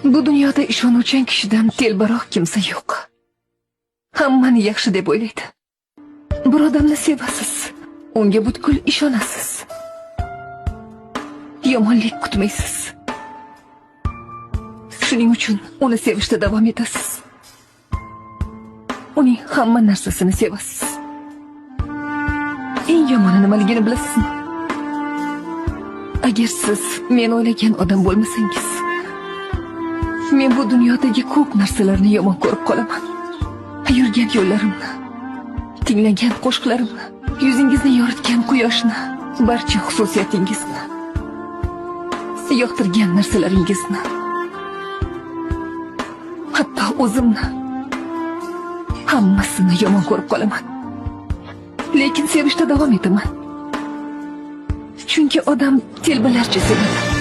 Bu dunyoda ishonuvchan kishidan telbaroq kimsa yo'q. Hammani yaxshi deb o'ylaydi. Bir odamni sevasiz, unga butkul ishonasiz. Yomonlik kutmaysiz. Shuning uchun uni sevishda davom etasiz. Uning hamma narsasini sevasiz. Eng yomoni nimaligini bilasizmi? Agar siz men o'ylagan odam bo'lmasangiz, men bu dunyodagi ko'p narsalarni yomon ko'rib qolaman. Yurgan yo'llarimni, tinglagan qo'shiqlarimni, yuzingizni yoritgan quyoshni, barcha xususiyatingizni, yoqtirgan narsalaringizni, hatto o'zimni, hammasini yomon ko'rib qolaman. Lekin sevishda davom etaman. Chunki odam telbalarcha sevadi.